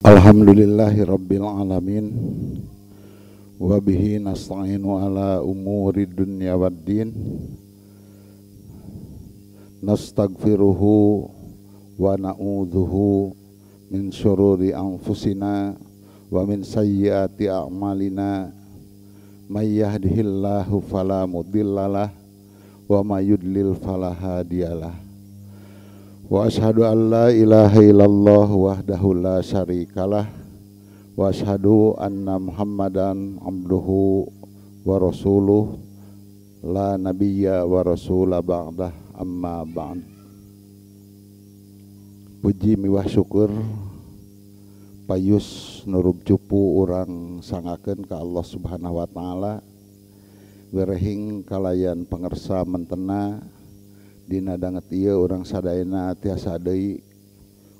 Alhamdulillahi rabbil alamin wa bihi nasta'inu ala umuri dunya waddin nastaghfiruhu wa na'udzuhu min syururi anfusina wa min sayyiati a'malina may yahdihillahu fala mudhillalah wa may yudlil fala hadiyalah. Wa asyhadu an la ilaha illallah wahdahu la syarikalah wa asyhadu anna Muhammadan abduhu wa rasuluh la nabiyya wa rasula ba'dah, amma ba'd. Puji miwah syukur payus nurub cupu urang sangakeun ka Allah Subhanahu wa taala, werehing kalayan pangersa mentena dina danget ieu urang sadayana tiasa deui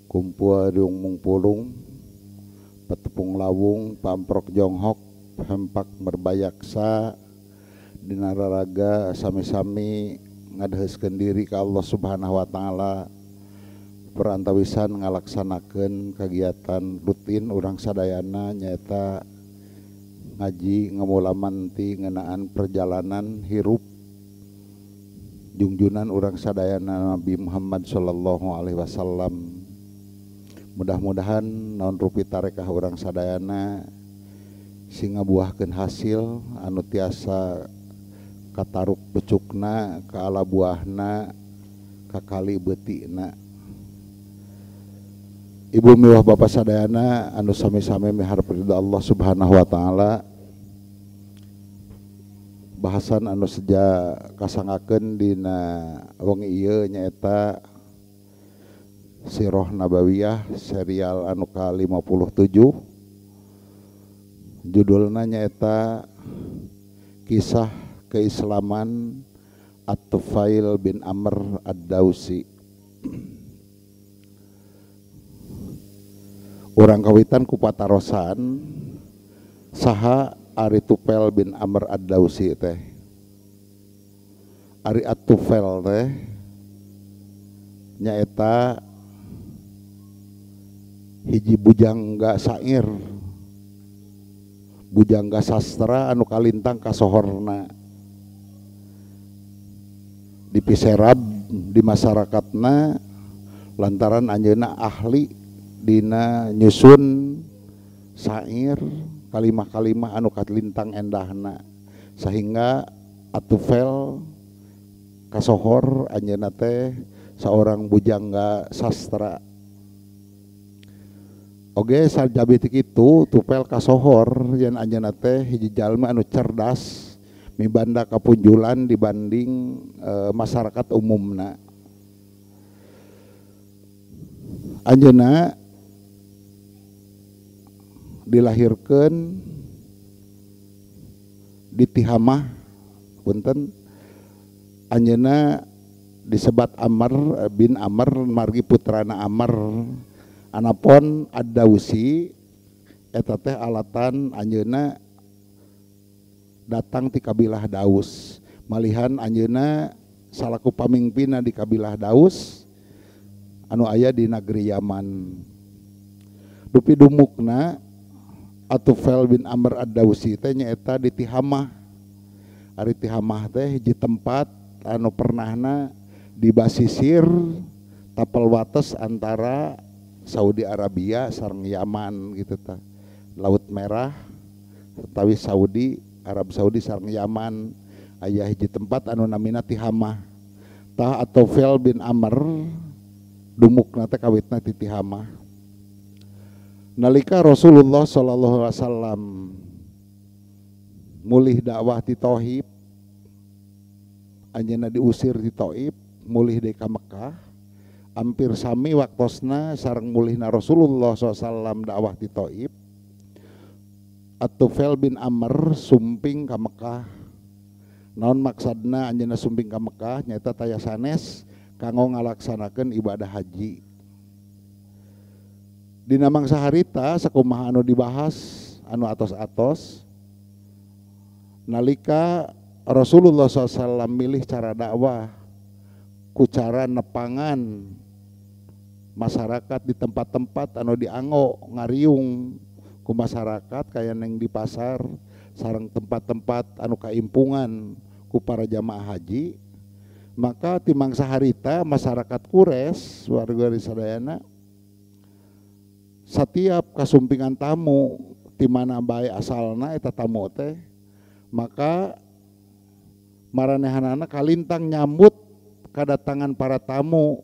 kumpul riung mungpulung petepung lawung pamprok jonghok hempak merbayaksa dina raraga sami-sami ngadeheuskeun diri ka Allah Subhanahu wa taala, perantawisan ngalaksanakeun kagiatan rutin urang sadayana nyaeta ngaji ngemulamanti ngeunaan perjalanan hirup jungjunan urang sadayana Nabi Muhammad sallallahu alaihi wasallam. Mudah-mudahan naon rupi tarekah urang sadayana sing ngabuahkeun hasil anu tiasa kataruk becukna, kaala buahna, kakali beutina. Ibu miwah bapak sadayana anu sami-sami miharep ridha Allah Subhanahu wa taala, bahasan anu seja kasangakeun dina wengi ieu nyaeta Sirah Nabawiyah serial anu ka-57, judulna nyaeta Kisah Keislaman At-Tufail bin Amr Ad-Dausi. Urang kawitan ku patarosan saha Ari Tufail bin Amr Ad-Dausi teh. Ari At-Tufail teh nyaeta hiji bujangga sair, bujangga sastra anu kalintang kasohorna, dipiserab di masyarakatna lantaran anjeunna ahli dina nyusun sair kalimah-kalimah anu kalintang endahna, sehingga At-Tufail kasohor anjeunna teh seorang bujangga sastra. Oge sajabi ti kitu Tufail kasohor yen anjeunna teh hiji jalma anu cerdas mibanda kapunjulan dibanding masyarakat umumna. Anjeunna dilahirkan di Tihamah, punten, anjeunna disebat Amr bin Amr margi putrana Amr, anapon Ad-Dausi eta teh alatan anjeunna datang ti kabilah Daus, malihan anjeunna salaku pamingpinna di kabilah Daus anu aya di negeri Yaman. Dupi dumukna At-Tufail bin Amr Ad-Dausi teh nyaeta di Tihamah. Ari Tihamah teh hiji tempat anu pernahna di basisir tapel wates antara Saudi Arabia sareng Yaman gitu tah. Laut Merah tetawi Saudi, Arab Saudi sareng Yaman aya hiji tempat anu namina Tihamah. Tah At-Tufail bin Amr dumukna teh kawitna ti Tihamah. Nalika Rasulullah sallallahu alaihi wasallam mulih dakwah ti Thaif, anjeunna diusir ti Thaif, mulih deui ka Mekah, hampir sami waktosna sareng mulihna Rasulullah sallallahu alaihi wasallam dakwah ti Thaif, At-Tufail bin Amr sumping ka Mekah. Naon maksadna anjeunna sumping ka Mekah? Nyaeta taya sanes kanggo ngalaksanakeun ibadah haji. Dina mangsa harita sakumaha anu dibahas anu atos-atos, nalika Rasulullah SAW milih cara dakwah ku cara nepangan masyarakat di tempat-tempat anu dianggo ngariung ku masyarakat kaya neng di pasar sareng tempat-tempat anu kaimpungan ku para jamaah haji. Maka ti mangsa harita masyarakat Quraisy warga sadayana setiap kasumpingan tamu ti mana bae asalna eta tamu teh, maka maranehanana kalintang nyambut kadatangan para tamu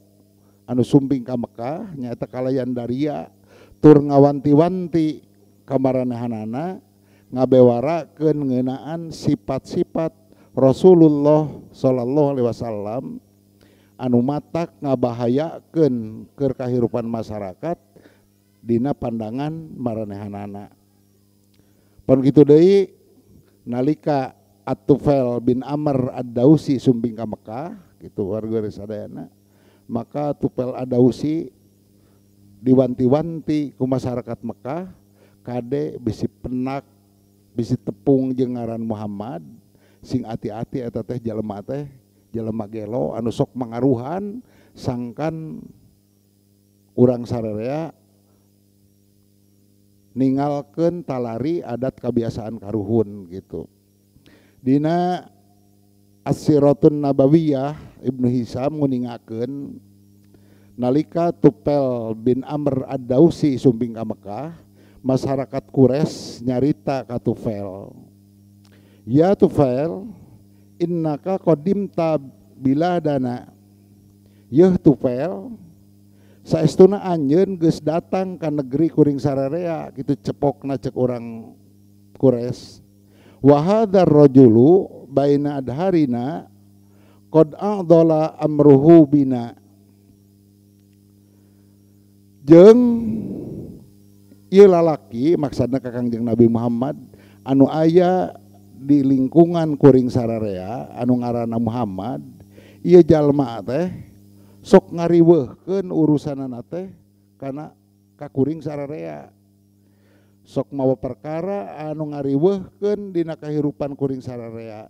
anu sumping ka Mekah nyaeta kalayan daria tur ngawanti-wanti ka maranehanana ngabewarakeun ngeunaan sifat-sifat Rasulullah sallallahu alaihi wasallam anu matak ngabahayakeun keur kahirupan masyarakat dina pandangan maranehanana. Pon kitu deui nalika At-Tufail bin Amr Ad-Dausi sumping ka Mekah gitu warga sadayana, maka Tufail Ad-Dausi diwanti-wanti ku masyarakat Mekah kade bisi penak bisi tepung jeung ngaran Muhammad sing ati-ati eta teh jelema gelo anu sok mangaruhan sangkan urang sararea ningalkeun talari adat kebiasaan karuhun gitu. Dina As-Siratun Nabawiyah Ibnu Hisam nguningakeun nalika Tufail bin Amr Ad-Dausi sumping ka Mekah, masyarakat Quraisy nyarita ka Tufail, "Ya Tufail, innaka qadimta biladana." Yeuh Tufail, saestuna anjeun geus datang ka negeri kuring sararea kitu cepokna cek urang Quraisy. Wa hadzal rajulu baina adharina qad a'dhala amruhu bina. Jeung ieu lalaki maksudna ka Kangjeng Nabi Muhammad anu aya di lingkungan kuring sararea anu ngaranna Muhammad, ieu jalma teh sok ngariweuhkeun urusanana teh kana ka kuring sararea. Sok mawa perkara anu ngariweuhkeun dina kahirupan kuring sararea.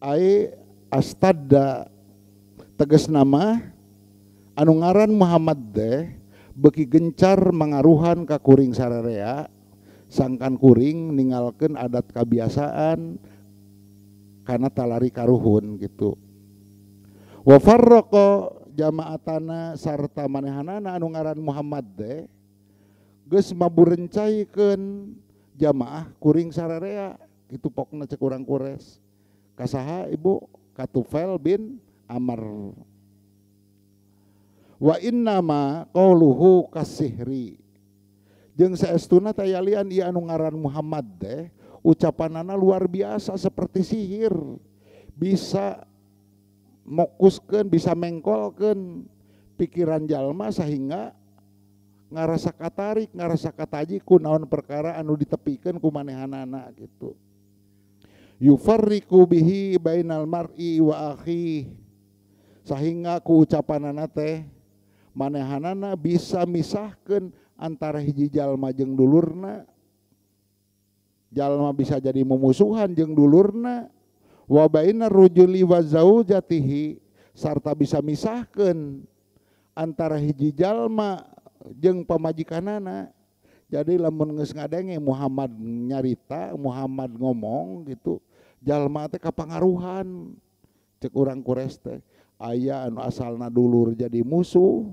Ai astadda tegas nama anu ngaran Muhammad teh beuki gencar mangaruhan ka kuring sararea sangkan kuring ninggalkeun adat kabiasaan kana talari karuhun gitu. Wa farraqa jamaatana sarta manehanana anu ngaran Muhammad teh geus maburencaikeun jamaah kuring sararea kitu pokna cek urang Quraisy. Kasaha ibu? Ka Tufail bin Amr. Wa innama qauluhu kasihri. Jeung saestuna tayalian ieu anu ngaran Muhammad teh ucapanana luar biasa seperti sihir, bisa mokuskeun, bisa mengkolkeun pikiran jalma sehingga ngarasa katarik, ngarasa kataji ku naon perkara anu ditepikeun ku manehanana gitu. Yufarriqu bihi bainal mar'i wa akhihi, sehingga ku ucapanana teh manehanana bisa misahkeun antara hiji jalma jeung dulurna. Jalma bisa jadi mumusuhan jeung dulurna. Wa bainar rujuli wa zaujatihi, sarta bisa misahkeun antara hiji jalma jeung pamajikanana. Jadi lamun geus ngadenge Muhammad nyarita, Muhammad ngomong gitu, jalma teh kapangaruhan cek urang Quraisy teh. Aya anu asalna dulur jadi musuh,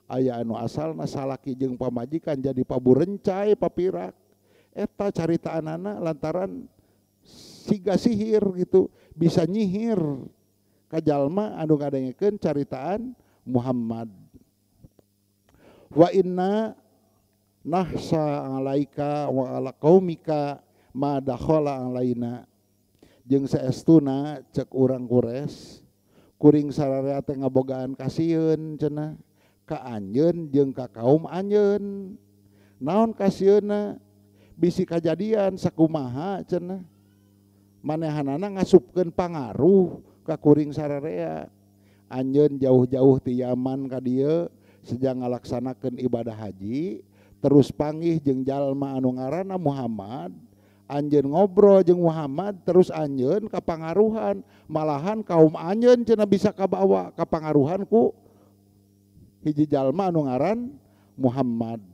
aya anu asalna salaki jeung pamajikan jadi paburencai papirak. Eta caritaanana lantaran siga sihir gitu, bisa nyihir ka jalma anu ngadengekeun caritaan Muhammad. Wa inna nahsa alaika wa ala qaumika ma dakhala alaina. Jeung saestuna cek urang Quraisy kuring sararea teh ngabogaan kasieun cenah ka anjeun jeung ka kaum anjeun. Naon kasieunna? Bisi kajadian sakumaha cenah manehanana ngasupkeun pangaruh ka kuring sararea. Anjeun jauh-jauh ti Yaman ka dieu sejak ngalaksanakeun ibadah haji, terus panggih jeung jalma anu ngaranna Muhammad, anjeun ngobrol jeung Muhammad, terus anjeun kapangaruhan, malahan kaum anjeun cenah bisa kabawa kapangaruhan ku hiji jalma anu ngaran Muhammad.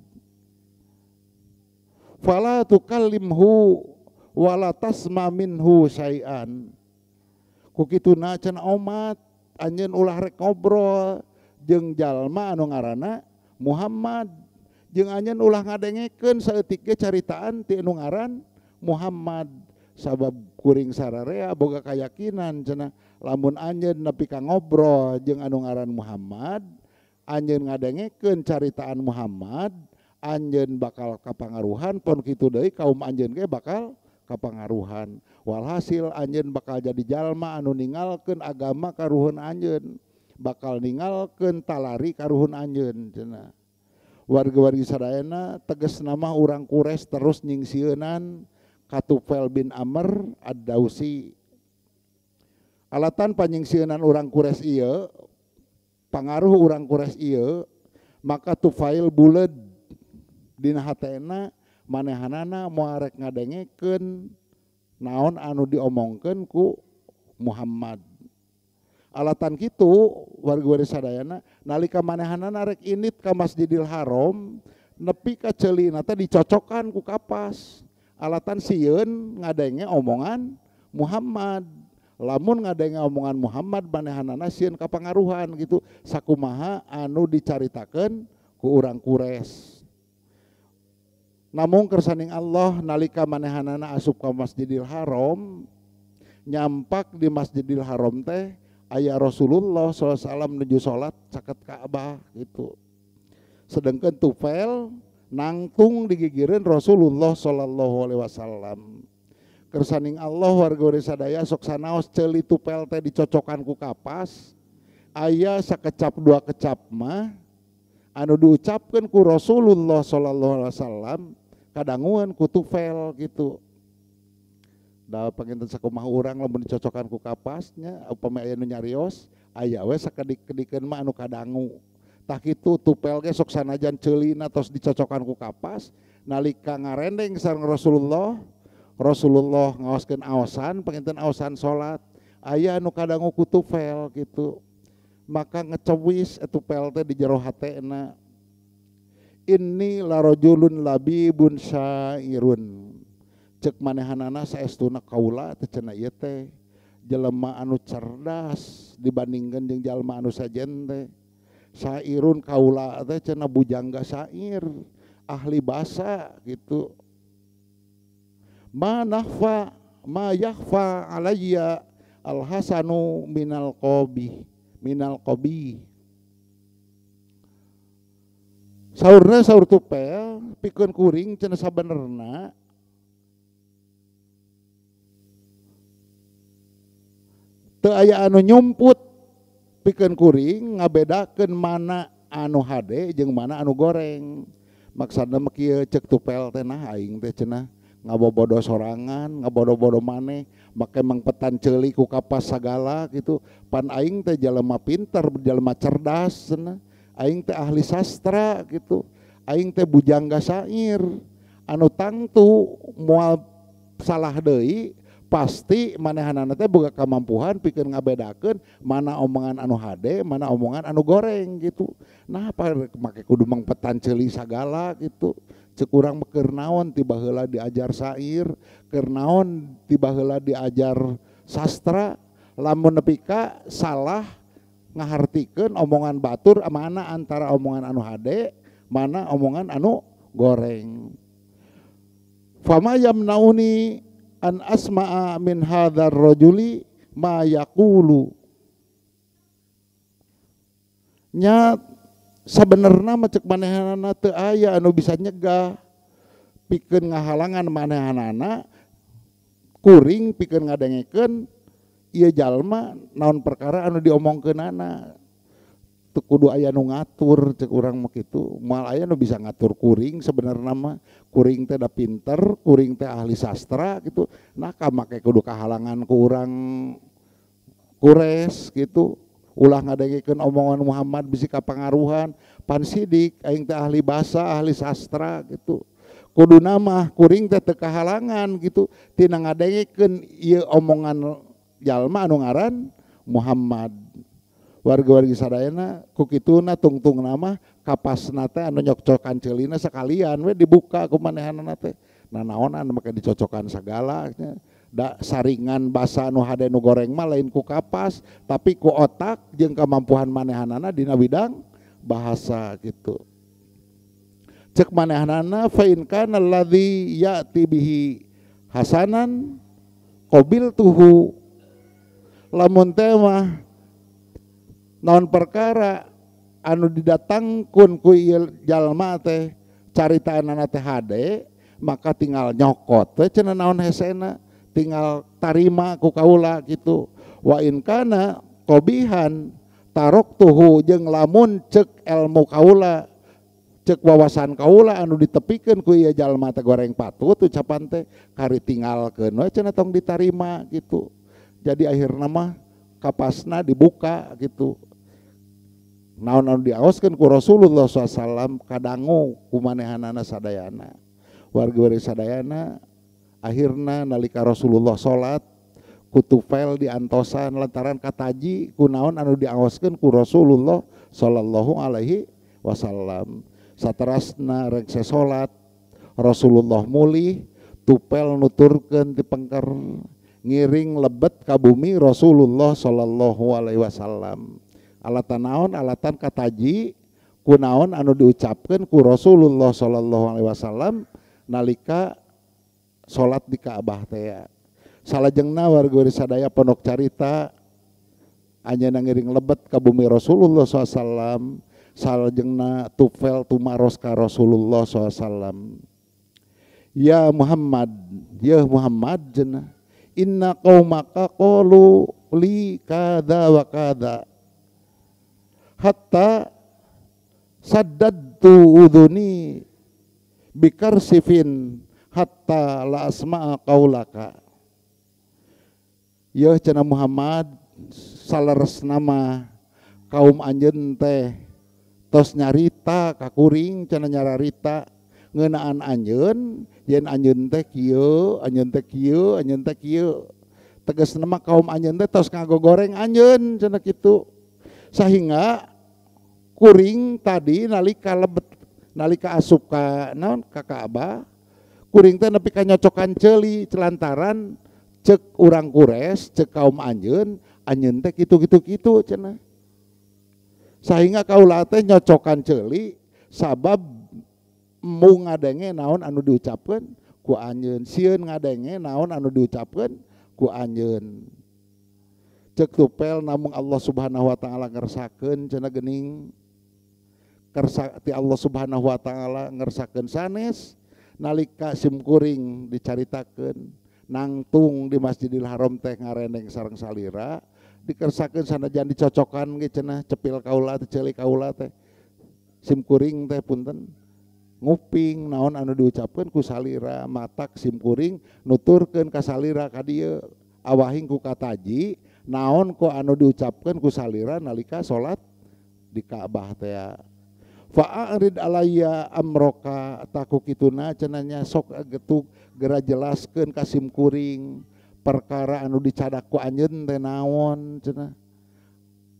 Fala tukallimhu wala tasma minhu syai'an. Ku kituna cenah omat anjeun ulah rek ngobrol jeung jalma anu ngaranna Muhammad, jeung anjeun ulah ngadengekeun saeutik ge caritaan ti anu ngaran Muhammad. Sabab kuring sararea boga kayakinan cenah lamun anjeun nepi ka ngobrol jeung anu ngaran Muhammad, anjeun ngadengekeun caritaan Muhammad, anjeun bakal kapangaruhan, pon kitu deui kaum anjeun ge bakal kapangaruhan. Walhasil anjeun bakal jadi jalma anu ninggalkeun agama karuhun anjeun, bakal ninggalkeun talari karuhun anjeun cenah. Warga-wargi sadayana tegas nama urang Quraisy terus nyingsieunan ka Tufail bin Amr Ad-Dausi. Alatan panyingsieunan urang Quraisy ieu, pangaruh urang Quraisy ieu, maka Tufail buleud dina hatena manehanana moal rek ngadengekeun naon anu diomongkeun ku Muhammad. Alatan kitu warga-wargi sadayana nalika manehanana rek init ka Masjidil Haram nepi ka ceulina teh dicocokan ku kapas. Alatan sieun ngadenge omongan Muhammad. Lamun ngadenge omongan Muhammad manehanana sieun kapangaruhan gitu sakumaha anu dicaritakeun ku urang Quraisy. Namung kersaning Allah nalika manehanana asup ka Masjidil Haram, nyampak di Masjidil Haram teh aya Rasulullah SAW menuju salat caket Ka'bah gitu. Sedangkan Tufail nangtung digigireun Rasulullah sallallahu alaihi wasallam. Kersaning Allah warga sadaya sok sanaos ceuli Tufail teh dicocokan ku kapas, aya sakecap dua kecap mah anu diucapkeun ku Rasulullah sallallahu alaihi wasallam kadanguan ku Tufail gitu. Da panginten sakumaha urang lamun dicocokan ku kapasnya upami aya nu nyarios aya we sakedik-kedikeun mah anu kadangu. Tah kitu Tufail ge sok sanajan ceulina tos dicocokan ku kapas nalika ngarendeng sareng Rasulullah, Rasulullah ngaoskeun aosan panginten aosan salat aya anu kadangu ku Tufail gitu. Maka ngecewis Tufail teh di jero hatena, inni larajulun labibun syairun. Cek manehanana saestuna kaula teh cenah ieu teh jelema anu cerdas dibandingkeun jeung jalma anu sajen teh. Syairun kaula teh cenah bujangga syair, ahli basa gitu. Ma nahfa ma yakhfa alayya al-hasanu minal qabi minal qabi. Saurna saur Tufail pikeun kuring cenah sabenerna teu aya anu nyumput pikeun kuring ngabedakeun mana anu hade jeung mana anu goreng. Maksudna mah kieu cek Tufail teh nah aing teh cenah ngabobodo sorangan, ngabodo-bodo maneh, make mangpetan ceuli ku kapas sagala gitu. Pan aing teh jelema pinter, jelema cerdas cenah. Aing teh ahli sastra gitu. Aing teh bujangga syair. Anu tangtu moal salah deui pasti manehanana teh boga kamampuhan pikeun ngabedakeun mana omongan anu hade, mana omongan anu goreng gitu. Nah, apa make kudu mangpetan ceuli sagala gitu. Cek urang mah keur naon ti baheula diajar syair, keur naon ti baheula diajar sastra, lamun nepi ka salah ngahartikeun omongan batur mana antara omongan anu hade, mana omongan anu goreng. Fama yamnauni an asma'a min hadzal rajuli ma yaqulu. Nya sabenerna mah cek manehanana teu aya anu bisa nyegah pikeun ngahalangan manehanana kuring pikeun ngadengekeun ieu jalma naon perkara anu diomongkeunana. Teu kudu aya nu ngatur cek urang mah kitu. Moal aya nu bisa ngatur kuring sebenarna mah. Kuring teh da pinter, kuring teh ahli sastra gitu. Nah ka make kudu kahalangan ku urang Quraisy gitu. Ulah ngadengekeun omongan Muhammad bisi kapangaruhan. Pan sidik aing teh ahli bahasa, ahli sastra gitu. Kuduna mah kuring teh teu kahalangan gitu tina ngadengekeun ieu omongan jalma anu ngaran Muhammad. Warga-wargi sadayana ku kituna tungtung nama kapasna teh anu nyocok ceulina sakalian we dibuka ku manehanana teh. Nanaonan make dicocokan sagala nya. Da saringan basa nu hade nu goreng mah lain ku kapas tapi ku otak jeung kemampuan manehanana dina bidang bahasa gitu. Cek manehanana fa in kana alladzi ya'ti bihi hasanan qabiltuhu, lamun teh mah naon perkara anu didatangkeun ku ieu jalma teh caritaanana teh hade maka tinggal nyokot we cenah naon hesena tinggal tarima ku kaula gitu. Wa in kana qabihan taroktuhu, jeung lamun cek ilmu kaula cek wawasan kaula anu ditepikeun ku ieu jalma teh goreng patut ucapan teh kari tinggalkeun we cenah tong ditarima gitu. Jadi akhirna mah kapasna dibuka gitu. Naon anu diaoskeun ku Rasulullah SAW kadangu ku manehanana sadayana. Warga-wargi sadayana akhirna nalika Rasulullah salat ku Tufail diantosan lantaran kataji ku naon anu diaoskeun ku Rasulullah sallallahu alaihi wasallam. Saterasna rengse salat Rasulullah mulih, Tufail nuturkeun ti pengker ngiring lebet ka bumi Rasulullah sallallahu alaihi wasallam. Alatan naon? Alatan kataji ku naon anu diucapkeun ku Rasulullah sallallahu alaihi wasallam nalika salat di Ka'bah teh. Salajengna warga sadaya pondok carita anjeunna ngiring lebet ka bumi Rasulullah SAW. Salajengna Tufail tumaros ka Rasulullah SAW. Ya Muhammad, ya Muhammad cenah, inna qaumaka qalu li kadza wa kadza hatta saddadtu udhuni bikarsifin hatta la asma'a qaulaka. Yeuh cenah Muhammad, saleres nama kaum anjeun teh tos nyarita ka kuring cenah nyararita ngeunaan anjeun yen anjeun teh kieu, anjeun teh kieu, anjeun teh kieu. Tegasna mah kaum anjeun teh tos ngagogoreng anjeun cenah kitu. Sahingga kuring tadi nalika lebet nalika asup ka naon ka Ka'bah kuring teh nepi ka nyocokan ceuli lantaran cek urang Quraisy cek kaum anjeun, anjeun teh kitu-kitu kitu cenah. Sahingga kaula teh nyocokan ceuli sabab embung ngadenge naon anu diucapkeun ku anjeun, sieun ngadenge naon anu diucapkeun ku anjeun. Cek Tufail namung Allah Subhanahu wa taala ngersakeun cenah geuning kersa ti Allah Subhanahu wa taala ngersakeun sanes nalika simkuring dicaritakeun nangtung di Masjidil Haram teh ngareneng sareng salira dikersakeun sanajan dicocokan ge cenah cepil kaula teh ceuli kaula teh simkuring teh punten nguping naon anu diucapkeun ku salira matak simkuring nuturkeun ka salira ka dieu awahing ku kataji naon ku anu diucapkeun ku salira nalika salat di Ka'bah teh. Fa'arid alayya amroka taku kituna cenanya sok getuk gera jelaskeun ka simkuring perkara anu dicadak ku anjeun teh naon cenah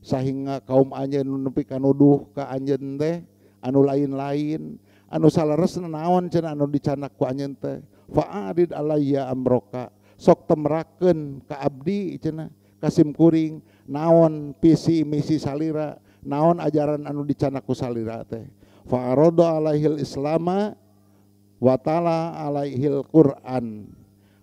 sahingga kaum anjeun nepi ka nuduh ka anjeun teh anu lain-lain anu saleresna naon cenah anu dicadak ku anjeun teh. Fa'arid alayya amroka sok temrakeun ka abdi cenah ka simkuring naon visi misi salira naon ajaran anu dicanak ku salira teh. Fa'arada alaihil islama wa ta'ala alaihil Qur'an.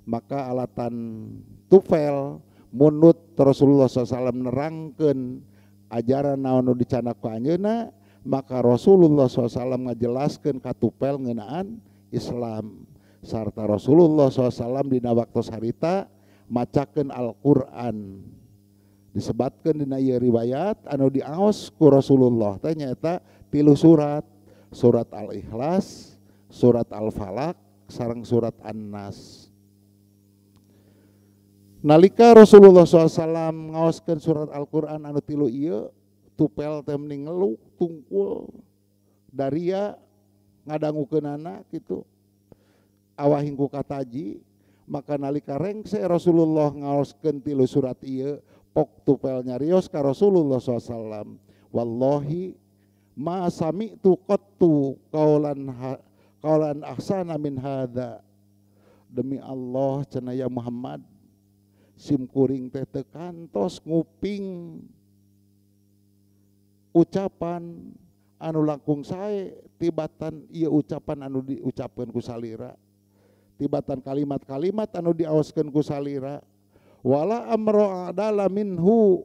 Maka alatan Tufail munut Rasulullah SAW nerangkeun ajaran naon anu dicanak ku anjeunna, maka Rasulullah SAW ngajelaskeun ka Tufail ngeunaan Islam sarta Rasulullah SAW dina waktos harita macakeun Al-Qur'an. Disebatkeun dina ieu riwayat anu diaos ku Rasulullah teh nyaeta tilu surat, surat Al-Ikhlas, surat Al-Falaq, sareng surat An-Nas. Nalika Rasulullah SAW ngaoskeun surat Al-Qur'an anu tilu ieu, Tufail teh meni ngeluk tungkul daria ngadangukeunana kitu awahing ku kataji. Maka nalika rengse Rasulullah ngaoskeun tilu surat ieu Pok Tufel nyarios ka Rasulullah SAW, wallahi ma sami'tu qattu qaulan ahsana min hadza. Demi Allah cenah ya Muhammad, sim kuring teh teu kantos nguping ucapan anu langkung sae tibatan ieu ucapan anu diucapkeun ku salira, tibatan kalimat-kalimat anu diaoskeun ku salira. Wala amro adala minhu,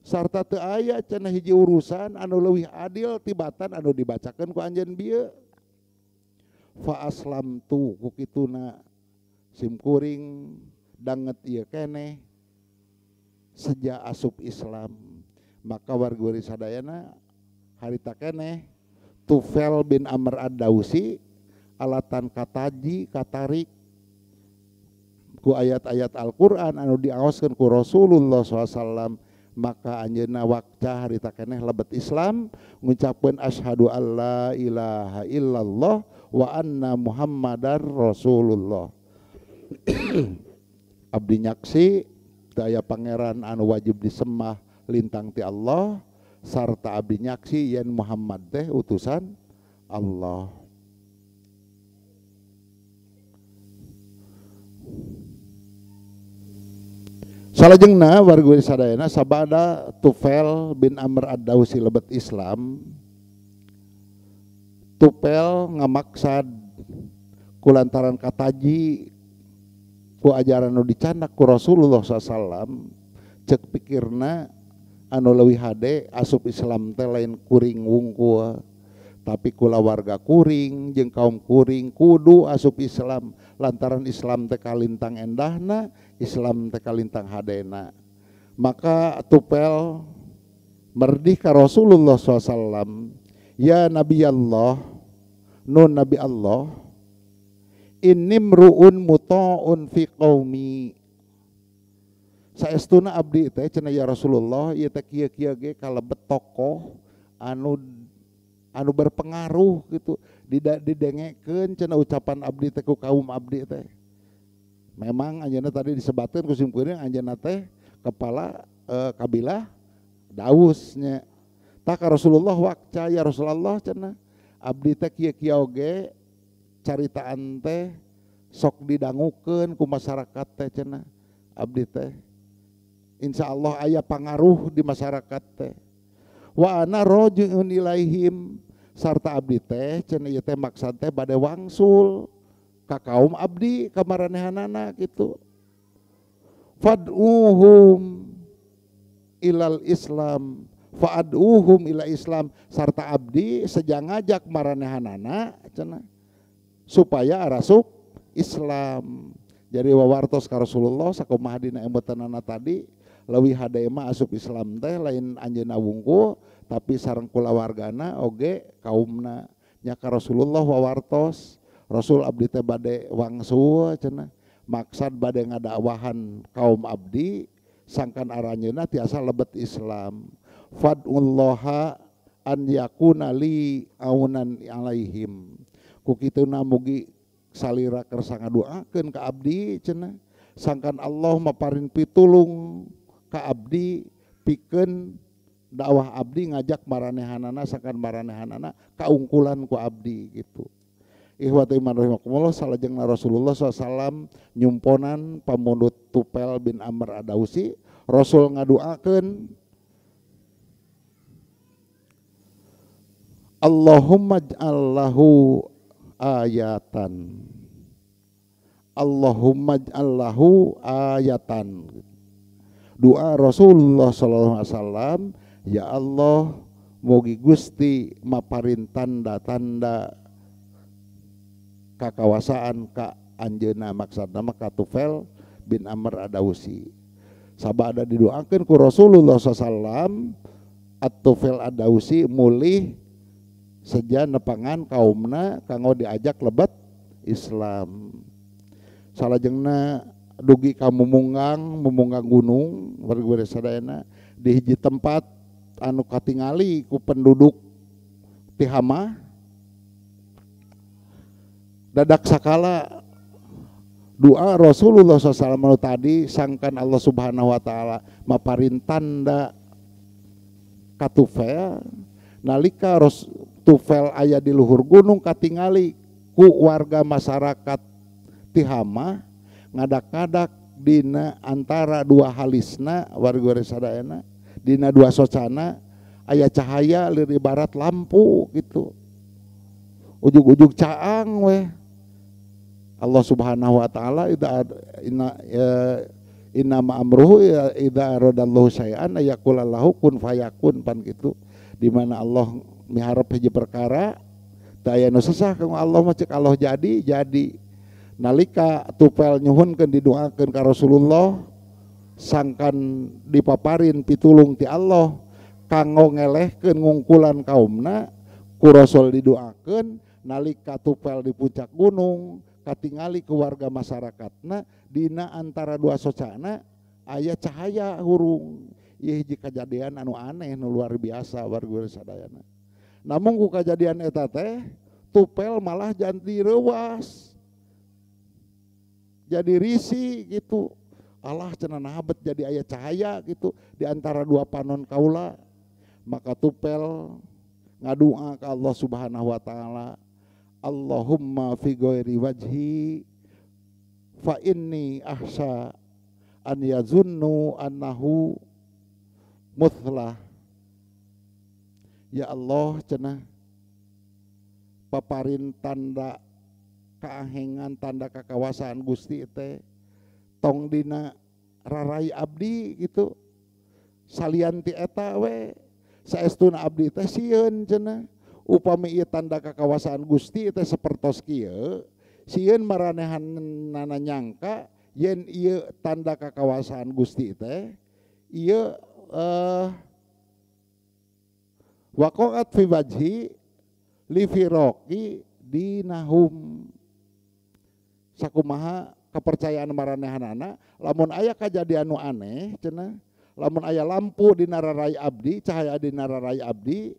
sarta teu aya cenah hiji urusan anu leuwih adil tibatan anu dibacakeun ku anjeun bieu. Fa aslamtu, ku kituna sim kuring danget ieu keneh sejak asup Islam. Maka warga sadayana harita keneh Tufel bin Amr Ad-Dausi alatan kataji katarik ku ayat-ayat Al-Qur'an anu diaoskeun ku Rasulullah SAW, maka anjeunna wakca harita keneh lebet Islam ngucapkeun asyhadu alla ilaha illallah wa anna Muhammadar Rasulullah. Abdi nyaksi teu aya pangeran anu wajib disembah lintang ti Allah, sarta abdi nyaksi yen Muhammad teh utusan Allah. Salajengna warga sadayana sabada Tufel bin Amr Ad-Dausi lebet Islam, Tufel ngamaksad kulantaran kataji ku ajaran nu dicandak ku Rasulullah SAW, cek pikirna anu leuwih hade asup Islam teh lain kuring wungkul, tapi kulawarga kuring jeung kaum kuring kudu asup Islam lantaran Islam teh kalintang endahna, Islam teh kalintang hadena. Maka Tufel merdih ka Rasulullah SAW, ya Nabi Allah, nun Nabi Allah, inimruun muta'un fi qaumi. Saestuna abdi teh cenah ya Rasulullah, ieu teh kieu-kieu ge kalebet tokoh anu anu berpengaruh gitu, didengekeun cenah ucapan abdi teh ku kaum abdi teh. Memang anjeunna tadi disebatkeun ku simkuring anjeunna teh kepala kabilah Daus nya. Tah ka Rasulullah wakca ya Rasulullah cenah abdi teh kieu-kieu oge caritaan teh sok didangukeun ku masyarakat teh cenah abdi teh. Insyaallah aya pangaruh di masyarakat teh. Wa ana raji'un ilaihim, sarta abdi teh cenah ieu teh maksad teh bade wangsul ka kaum abdi ka maranehanana kitu. Fad'uhum ilal Islam, fa'ad'uhum ila Islam, sarta abdi sejang ngajak maranehanana cenah supaya arasup Islam. Jadi wawartos ka Rasulullah sakumaha dina embotanana tadi, leuwih hade mah asup Islam teh lain anjeunna wungkul tapi sareng kulawargana oge kaumna. Nya ka Rasulullah wawartos, Rasul abdi teh bade wangsul cenah, maksad bade ngadakwahan kaum abdi sangkan aranjeunna tiasa lebet Islam. Fad'ullaha an yakuna li aunan alaihim. Ku kituna mugi salira kersa ngadoakeun ka abdi cenah, sangkan Allah maparin pitulung ka abdi pikeun dakwah abdi ngajak maranehanana sangkan maranehanana kaungkulan ku abdi gitu. Ikhwata iman rahimakumullah, salajengna Rasulullah SAW nyumponan pamundut Tufel bin Amr Ad-Dausi, Rasul ngadoakeun Allahumma ij'al lahu ayatan, Allahumma ij'al lahu ayatan. Doa Rasulullah sallallahu alaihi wasallam, ya Allah mugi Gusti maparin tanda-tanda kakawasaan ka anjeunna, maksudna mah ka Tufel bin Amr Ad-Dausi. Sabada didoakeun ku Rasulullah SAW, At-Tufel Ad-Dausi mulih seja nepangan kaumna kanggo diajak lebet Islam. Salajengna dugi ka mumunggang gunung warga sadayana di hiji tempat anu katingali ku penduduk Tihama. Dadak sakala Doa Rasulullah SAW tadi sangkan Allah Subhanahu wa taala maparin tanda ka Tufel nalika Tufel aya di luhur gunung katingali ku warga masyarakat Tihama ngadak-ngadak dina antara dua halisna warga sadayana dina dua socana aya cahaya lir ibarat lampu gitu ujug-ujug caang weh. Allah Subhanahu wa taala inna ma amruhu idza aradallahu syai'an ayaqula lahu kun fayakun pan gitu di mana Allah miharep hiji perkara teu aya nu sesah ka Allah mah cek Allah jadi nalika Tufel nyuhunkeun didoakeun ka Rasulullah sangkan dipaparin pitulung ti Allah kanggo ngelehkeun ngungkulan kaumna ku Rasul didoakeun nalika Tufel di puncak gunung katingali ke warga masyarakatna dina antara dua socana aya cahaya hurung ieu hiji kajadian anu aneh nu luar biasa warga sadayana. Namun ku kajadian eta teh Tufel malah janti reuas jadi risi gitu. Allah cenah nahabet jadi aya cahaya gitu di antara dua panon kaula. Maka Tufel ngadua ka Allah Subhanahu wa taala, Allahumma fi ghairi wajhi fa inni ahsa an yazunnu annahu muthlah. Ya Allah cenah paparin tanda kaahengan tanda kakawasaan Gusti teh tong dina rarai abdi gitu salian ti eta we saestuna abdi teh sieun cenah upami ieu tanda kakawasaan Gusti teh sapertos kieu sieun maranehanana nyangka yen ieu tanda kakawasaan Gusti teh ieu waqa'at fi wajhi li firaqi dinahum. Sakumaha kepercayaan maranehanana lamun aya kajadian nu aneh cenah lamun aya lampu dina rarai abdi cahaya dina rarai abdi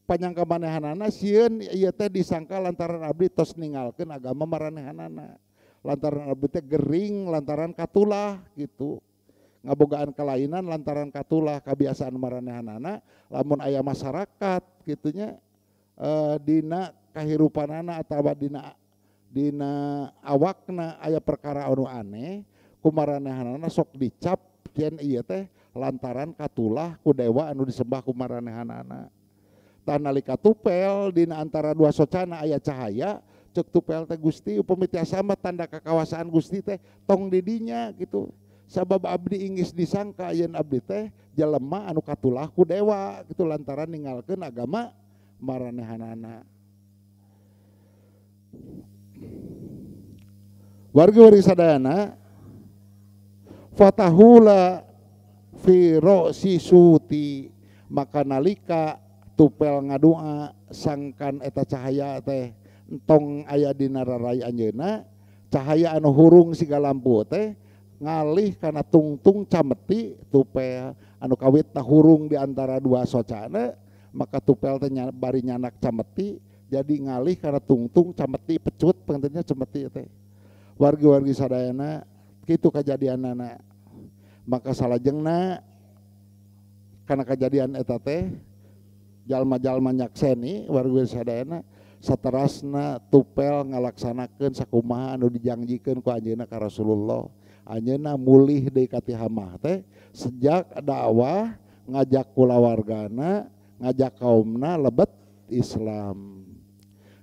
panyangka manehanana sieun ieu teh disangka lantaran abdi tos ninggalkeun agama maranehanana lantaran abdi teh gering lantaran katulah gitu ngabogaan kelainan lantaran katulah kebiasaan maranehanana lamun aya masyarakat gitunya dina kahirupanana atawa dina awakna aya perkara anu aneh kumaranehanana sok dicap yen ieu teh lantaran katulah ku dewa anu disembah kumaranehanana. Tah nalika Tufel dina antara dua socana aya cahaya cek Tufel teh Gusti upami tiasa mah tanda kakawasaan Gusti teh tong di dinya gitu sabab abdi inggis disangka yen abdi teh jelema anu katulah ku dewa gitu lantaran ninggalkeun agama maranehanana. Warga wargi sadayana fatahula fi ro'si suti maka nalika Tufel ngadua sangkan eta cahaya teh entong aya dina rarai anjeunna cahaya anu hurung siga lampu teh ngalih kana tungtung cameti Tufel anu kawitna hurung di antara dua socana maka Tufel teh bari nyanak cameti jadi ngalih kana tungtung cameti pecut pengentennya cemeti teh. Wargi-wargi sadayana kitu kajadianana maka salajengna kana kajadian eta teh jalma-jalma nyakseni wargi sadayana saterasna Tufel ngalaksanakeun sakumaha anu dijangjikeun ku anjeunna ka Rasulullah. Anjeunna mulih deui ka Tihamah teh sejak dakwah ngajak kulawargana ngajak kaumna lebet Islam.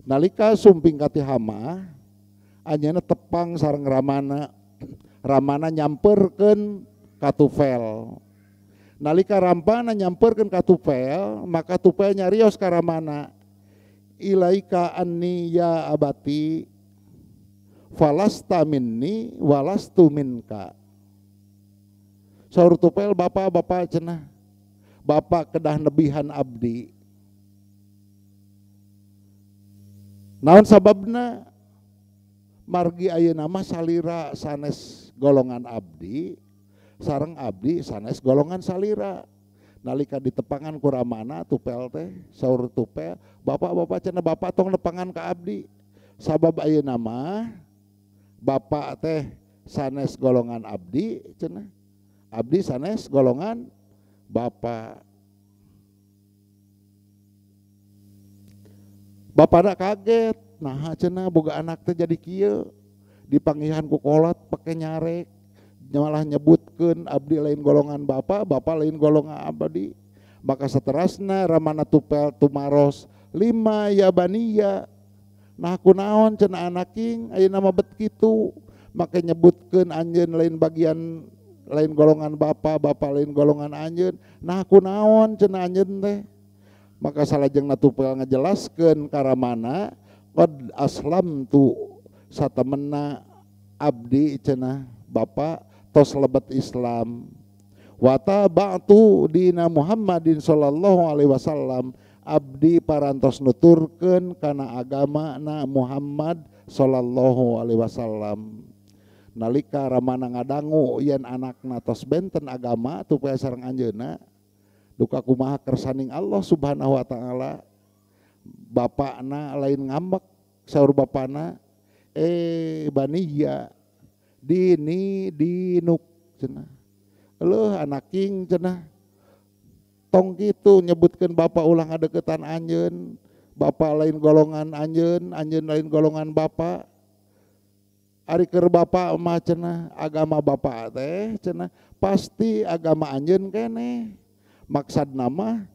Nalika sumping ka Tihamah anjeunna tepang sareng ramana, ramana nyamperkeun ka Tufel. Nalika rampana nyamperkeun ka Tufel, maka Tufel nyarios ka ramana, ilaika anni ya abati falasta minni walastu minka. Saur Tufel, bapak-bapak cenah, bapak kedah nebihan abdi. Naon sababna? Margi ayeuna mah salira sanes golongan abdi, sareng abdi sanes golongan salira. Nalika ditepangan ku ramana Tufel teh, saur Tufel, bapak-bapak cenah bapak tong nepangan ka abdi. Sabab ayeuna mah Bapak teh sanes golongan abdi cenah. Abdi sanes golongan bapak. Bapakna kaget, nah cenah boga anak teh jadi kieu. Dipanggihan ku kolot pake nyarek, malah nyebutkeun abdi lain golongan bapak, bapak lain golongan abdi. Maka seterasna ramana Tupel tumaros lima ya baniya. Nah kunaon cenah anaking ayeuna mah bet kitu. Maka nyebutkeun anjeun lain bagian lain golongan bapak, bapak lain golongan anjeun. Nah kunaon cenah anjeun teh. Maka salajengna Tupel ngajelaskeun ka ramana qad aslamtu satemena abdi cenah bapak tos lebet Islam. Wa taba'tu dina Muhammadin sallallahu alaihi wasallam, abdi parantos nuturkeun kana agama na Muhammad sallallahu alaihi wasallam. Nalika ramana ngadangu yen anakna tos benten agama tupaya sareng anjeunna, duka kumaha kersaning Allah subhanahu wa ta'ala, bapakna lain ngambek saur bapana, baniya dini dinuk cenah. Leuh anaking cenah, tong kitu nyebutkeun bapak ulah ngadeukeutan anjeun, bapak lain golongan anjeun, anjeun lain golongan bapak. Ari keur bapak mah cenah agama bapak teh cenah pasti agama anjeun keneh. Maksudna mah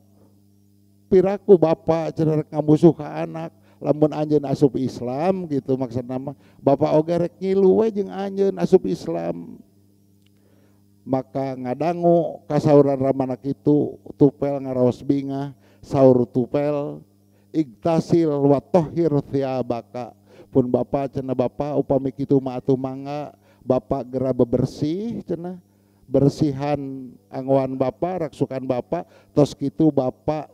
piraku bapak cenah rek ngamusuh ka anak, lamun anjeun asup Islam gitu maksudna mah bapak oge rek ngilu we jeung anjeun asup Islam. Maka ngadangu kasauran ramana kitu Tupel ngaraos bingah, saur Tupel igtasil wa tahhir thiyabaka. Pun bapak cenah bapak upami kitu mah atuh mangga bapak gera bebersih cenah, bersihan anggoan bapak, raksukan bapak, tos kitu bapak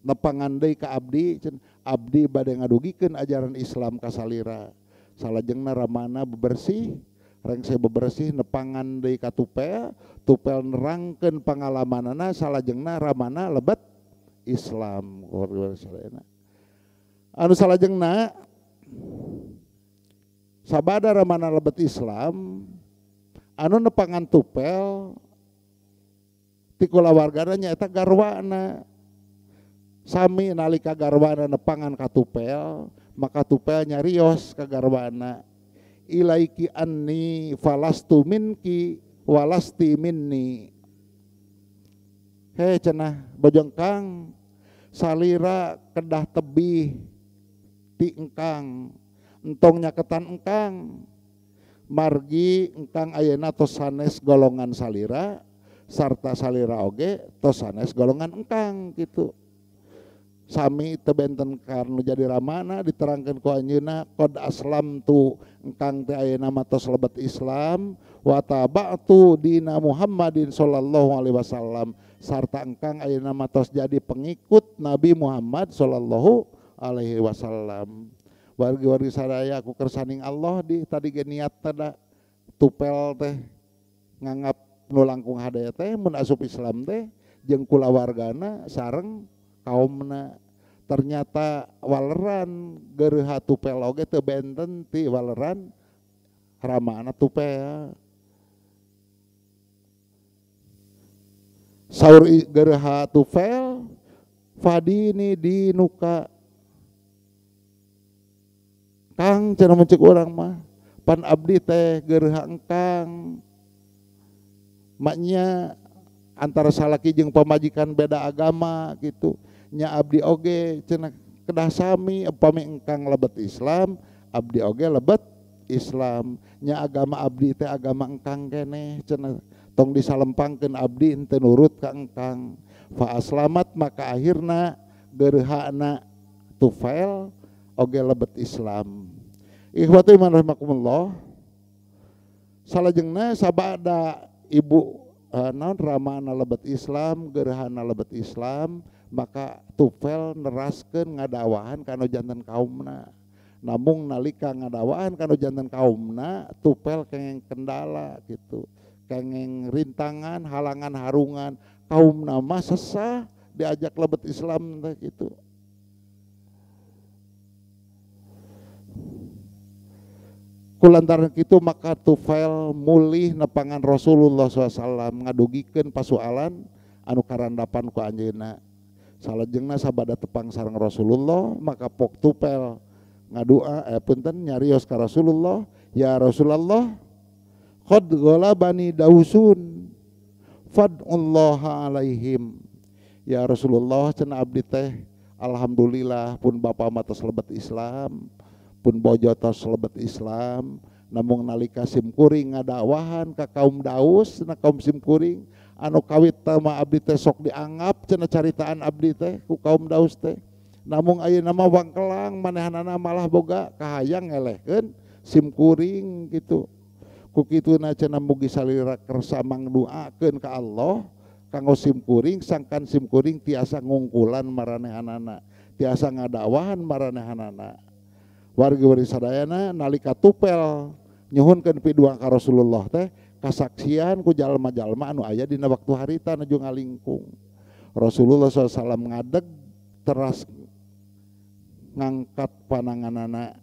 nepangan deui ka abdi cenah, abdi bade ngadugikeun ajaran Islam ka salira. Salajengna ramana bebersih, rengse bebersih nepangan deui ka Tupel, Tupel nerangkeun pangalamanana, salajengna ramana lebet Islam. Anu salajengna sabada ramana lebet Islam, anu nepangan Tupel ti kulawargana nyaeta garwana. Sami nalika garwana nepangan ka Tupel, maka Tupel nyarios ka garwana, ilaiki anni falastu minki walasti minni. He cenah bojongkang salira kedah tebih ti engkang, entong nyaketan engkang, margi engkang ayeuna tos sanes golongan salira sarta salira oge tos sanes golongan engkang gitu. Sami teu benten karnu jadi ramana diterangkeun ku anjeunna qad aslamtu engkang teh ayeuna mah tos lebet Islam wa taba'tu dina Muhammadin sallallahu alaihi wasallam sarta engkang ayeuna mah tos jadi pengikut Nabi Muhammad sallallahu alaihi wasallam. Wargi-wargi sadaya ku kersaning Allah di tadi ge niat teh Tupel teh nganggap nu langkung hade teh mun asup Islam teh jeung kulawargana sareng kaumna. Ternyata waleran geureuha Tupel oge teu benten ti waleran ramana Tupel. Saur geureuha Tupel fadini dinuka kang cenah mun ceuk urang mah pan abdi teh geureuha engkang. Maknya antara salaki jeung pamajikan beda agama gitu. Nya abdi oge cenah kedah sami upami engkang lebet Islam, abdi oge lebet Islam. Nya agama abdi teh agama engkang keneh cenah tong disalempangkeun abdi henteu nurut ka engkang. Fa aslamat maka akhirna geureuhana Tufail oge lebet Islam. Ikhwatu iman rahimakumullah. Salajengna sabada ibu naon ramana lebet Islam, geureuhana lebet Islam, maka Tufel neraskeun ngadawahan kana janten kaumna. Namung nalika ngadawahan kana janten kaumna, Tufel kengeng kendala gitu, kengeng rintangan, halangan, harungan. Kaumna mah sesah diajak lebet Islam teh gitu. Kulantaran kitu maka Tufail mulih nepangan Rasulullah SAW ngadugikeun pasualan anu karandapan ku anjeunna. Salajengna sabada tepang sareng Rasulullah maka pok Tufail ngadua punten nyarios ka Rasulullah, ya Rasulullah qad ghalabani dausun fad'ullaha alaihim. Ya Rasulullah cenah abdi teh alhamdulillah pun bapa mah tos lebet Islam, pun bojo tos lebet Islam, namung nalika simkuring ngadakwahan ka kaum Daus na kaum simkuring anu kawit mah abdi teh sok dianggap cenah caritaan abdi teh ku kaum Daus teh, namung ayeuna mah wangkelang manehanana malah boga kahayang ngelehkeun simkuring gitu. Ku kituna cenah mugi salira kersa mangduakeun ka Allah kanggo simkuring sangkan simkuring tiasa ngungkulan maranehanana, tiasa ngadakwahan maranehanana. Wargi-wargi sadayana nalika Tufail nyuhunkeun pidua ka Rasulullah teh kasaksian ku jalma-jalma anu aya dina waktu harita nuju ngalingkung. Rasulullah SAW ngadeg teras ngangkat pananganana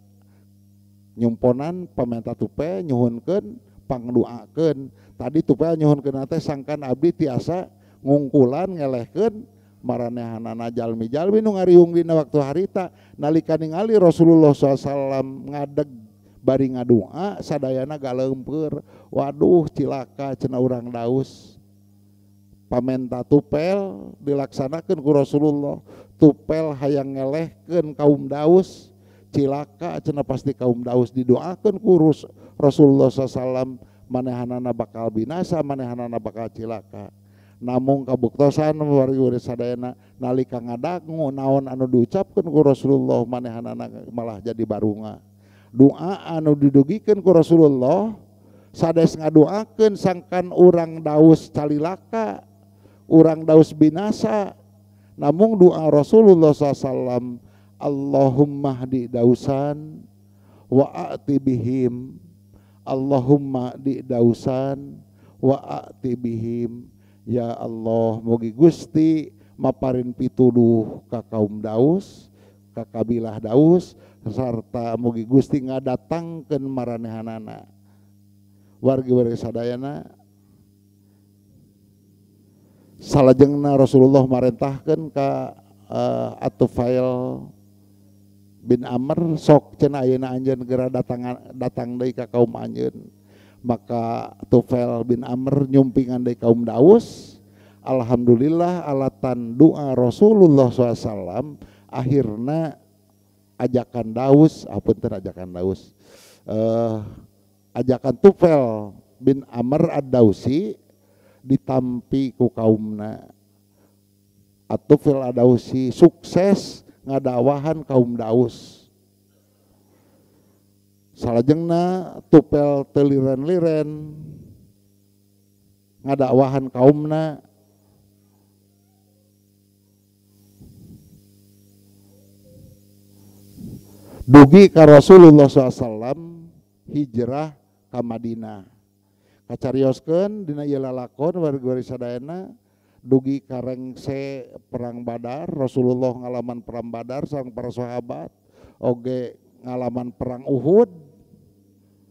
nyumponan pamenta Tufail nyuhunkeun pangduakeun. Tadi Tufail nyuhunkeun teh sangkan abdi tiasa ngungkulan ngelehkeun maranehanana jalmi-jalmi nu ngariung dina waktu harita. Nalika ningali Rasulullah SAW ngadeg bari ngadua sadayana galeumpeur, waduh cilaka cenah urang Daus. Pamenta Tufail dilaksanakeun ku Rasulullah. Tufail hayang ngelehkeun kaum Daus, cilaka cenah pasti kaum Daus didoakeun ku Rasulullah SAW, manehanana bakal binasa, manehanana bakal cilaka. Namung kabuktosan wargi-wargi sadayana nalika ngadangu naon anu diucapkeun ku Rasulullah manehanana malah jadi barunga. Doa anu didugikeun ku Rasulullah sades ngadoakeun sangkan urang Daus calilaka, urang Daus binasa. Namung doa Rasulullah SAW, Allahumma hdi dausan wa a'ti bihim, Allahumma di dausan wa a'ti bihim. Ya Allah mugi Gusti maparin pituduh ka kaum Daus, ka kabilah Daus, sarta mugi Gusti ngadatangkeun maranehanana. Wargi-wargi sadayana salajengna Rasulullah marentahkeun ka At-Tufail bin Amr, sok cenah ayeuna anjeun geura datang deui ka kaum anjeun. Maka Tufail bin Amr nyumpingan deui kaum Daus. Alhamdulillah alatan doa Rasulullah SAW akhirna ajakan Daus, apunten ajakan Daus, ajakan Tufail bin Amr ad-Dausi ditampi ku kaumna. At-Tufail ad-Dausi sukses ngadawahan kaum Daus. Salajengna Tufail teu liren-liren ngadakwahan kaumna. Dugi ka Rasulullah SAW hijrah ka Madinah. Kacarioskeun dina ieu lalakon wargi-wargi sadayana dugi ka rengse perang Badar. Rasulullah ngalaman perang Badar sareng para sahabat, oge ngalaman perang Uhud,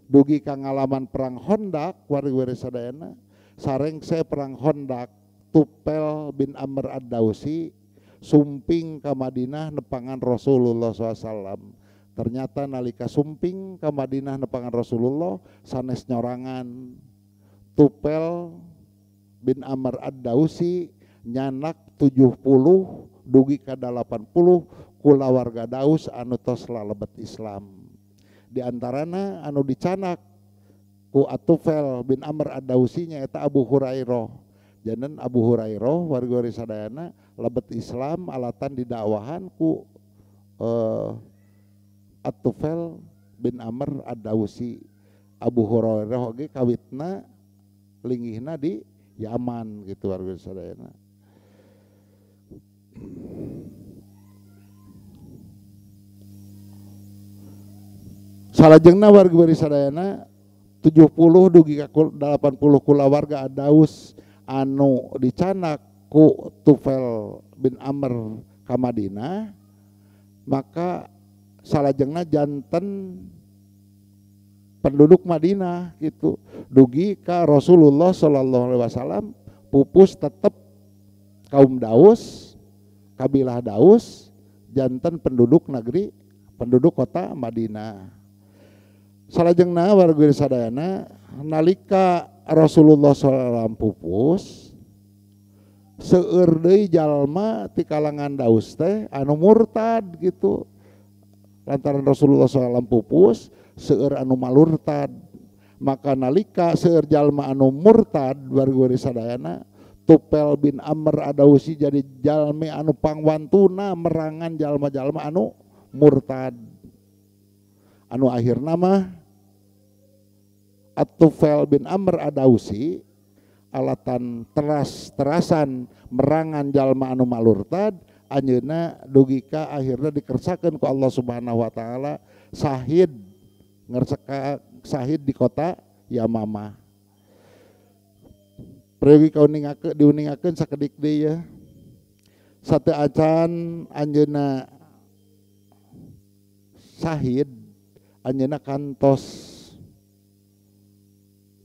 dugi ka ngalaman perang Khandaq wargi-wargi sadayana. Sarengse perang Khandaq Tufail bin Amr ad-Dausi sumping ka Madinah nepangan Rasulullah SAW. Ternyata nalika sumping ka Madinah nepangan Rasulullah sanes nyorangan. Tufail bin Amr ad-Dausi nyanak 70 dugi ka 80 kulawarga Daus anu tos lalebet Islam. Di antarana anu dicanak ku At-Tufail bin Amr ad-Dausi nyaeta Abu Hurairah. Janten Abu Hurairah wargi-wargi sadayana lebet Islam alatan didakwahan ku At-Tufail bin Amr ad-Dausi. Abu Hurairah oge kawitna linggihna di Yaman gitu wargi sadayana. Salajengna wargi sadayana 70 dugi ka 80 kulawarga Daus anu dicanak ku Tufail bin Amr ka Madinah, maka salajengna janten Penduduk Madinah gitu. Dugi ka Rasulullah sallallahu alaihi wasallam pupus tetep kaum Daus, kabilah Daus janten penduduk negeri, penduduk kota Madinah. Salajengna warga sadayana nalika Rasulullah sallallahu alaihi wasallam pupus seueur deui jalma ti kalangan Daus teh anu murtad gitu. Lantaran Rasulullah sallallahu alaihi wasallam pupus seueur anu malurtad. Maka nalika seueur jalma anu murtad warga sadayana Tufel bin Amr Ad-Dausi jadi jalmi anu pangwantuna merangan jalma-jalma anu murtad. Anu akhirna mah At-Tufel bin Amr Ad-Dausi alatan teras-terasan merangan jalma anu malurtad anjeunna dugi ka akhirna dikersakeun ku Allah Subhanahu wa taala sahid ngerseka sahid di kota Yamamah. Pergi kauningakeun diuningakeun sakedik deui ya. Sate acan anjeunna sahid anjeunna kantos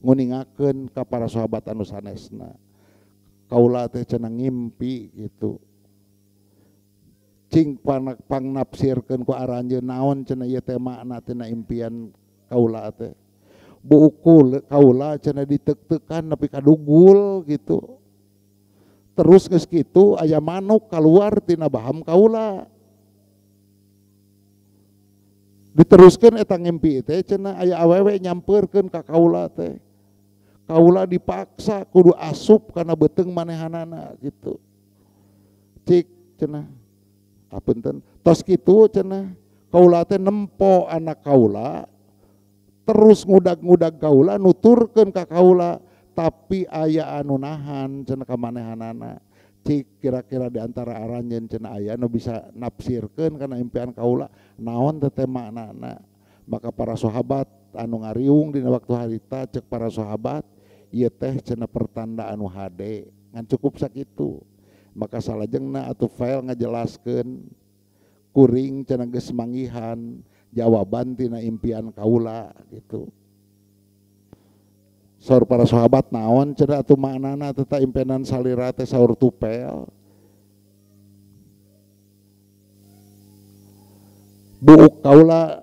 nguningakeun ka para sahabat anu sanesna. Kaula teh cenah ngimpi gitu. Cing pangnafsirkeun ku aranjeun naon cenah ieu teh makna tina impian kaula teh. Buukul kaula cenah ditek-tekan nepi ka dugul gitu. Terus geus kitu aya manuk kaluar tina baham kaula. Diteruskeun eta ngimpi teh cenah aya awewe nyampeurkeun ka kaula teh. Kaula dipaksa kudu asup kana beuteung manehanana gitu. Cik cenah apunten tos kitu cenah kaula teh nempo anak kaula terus ngudag-ngudag kaula nuturkeun ka kaula tapi aya anu nahan cenah ka manehanana. Cik kira-kira di antara aranjeun cenah aya anu bisa nafsirkeun kana impian kaula naon teh teh maknana. Maka para sahabat anu ngariung dina waktu harita cek para sahabat ieu teh cenah pertanda anu hade ngan cukup sakitu. Maka salajengna atuh fail ngajelaskeun kuring cenah geus manggihan jawaban tina impian kaula gitu. Saur para sahabat naon cenah atuh maknana teh impianan salira teh saur Tufel. Buuk kaula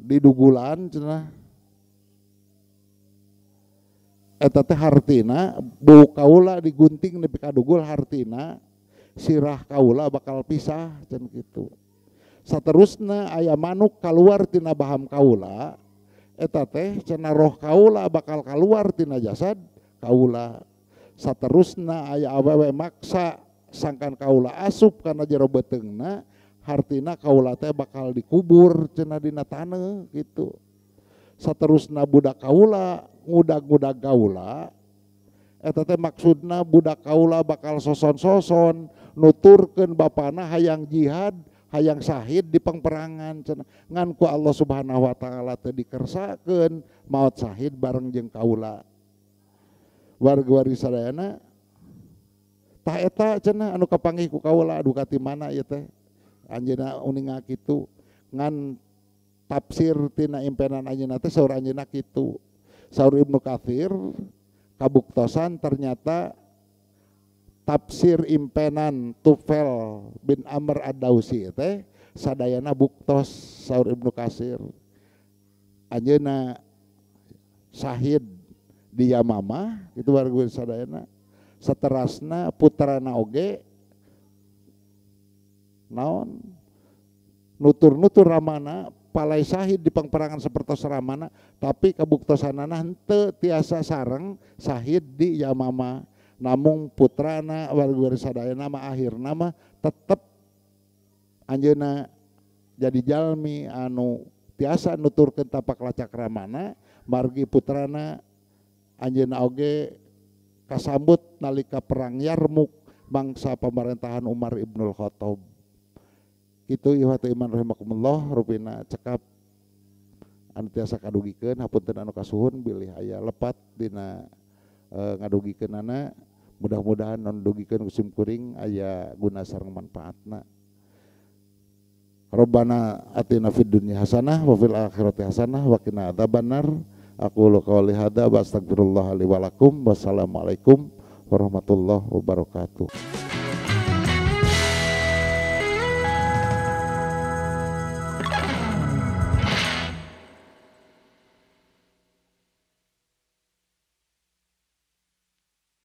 didugulan cenah eta teh hartina buuk kaula digunting nepi ka dugul hartina sirah kaula bakal pisah cenah kitu. Saterusna aya manuk kaluar tina baham kaula eta teh cenah roh kaula bakal kaluar tina jasad kaula. Saterusna aya awewe maksa sangkan kaula asup kana jero beuteungna hartina kaula teh bakal dikubur cenah dina taneuh gitu. Saterusna budak kaula ngudag-ngudag kaula eta teh maksudna budak kaula bakal soson-soson nuturkeun bapana hayang jihad hayang sahid di pangperangan cenah ngan ku Allah Subhanahu wa taala teh dikersakeun maot sahid bareng jeung kaula. Warga-wargi sadayana tah eta cenah anu kapanggih ku kaula aduh ka ti mana ieu teh anjeunna uninga kitu ngan tafsir tina impenan anjeunna teh saur anjeunna kitu. Saur Ibnu Katsir kabuktosan ternyata tafsir impenan Tufel bin Amr Ad-Dausi teh sadayana buktos saur Ibnu Katsir. Anjeunna sahid di Yamamah itu warga sadayana saterasna putrana oge naon nutur-nutur ramana palai sahid di pangperangan sapertos ramana tapi kabuktosanana henteu tiasa sareng sahid di Yamamah. Namung putrana warga sadayana mah akhirna mah tetep anjeunna jadi jalmi anu tiasa nuturkeun tapak lacak ramana margi putrana anjeunna oge kasambut nalika perang Yarmuk bangsa pemerintahan Umar Ibnul Khattab. Kitu ieu iman rahimakumullah rupina cekap anu tiasa kadugikeun hapunten anu kasuhun bilih aya lepat dina ngadugikeunana. Mudah-mudahan non dugikeun ku sim kuring aya guna sareng manfaatna. Rabbana atina fid dunya hasanah wa fil akhirati hasanah wa qina adzabannar. Aqulu qouli hadza wa astaghfirullah li wa lakum. Wassalamualaikum warahmatullahi wabarakatuh.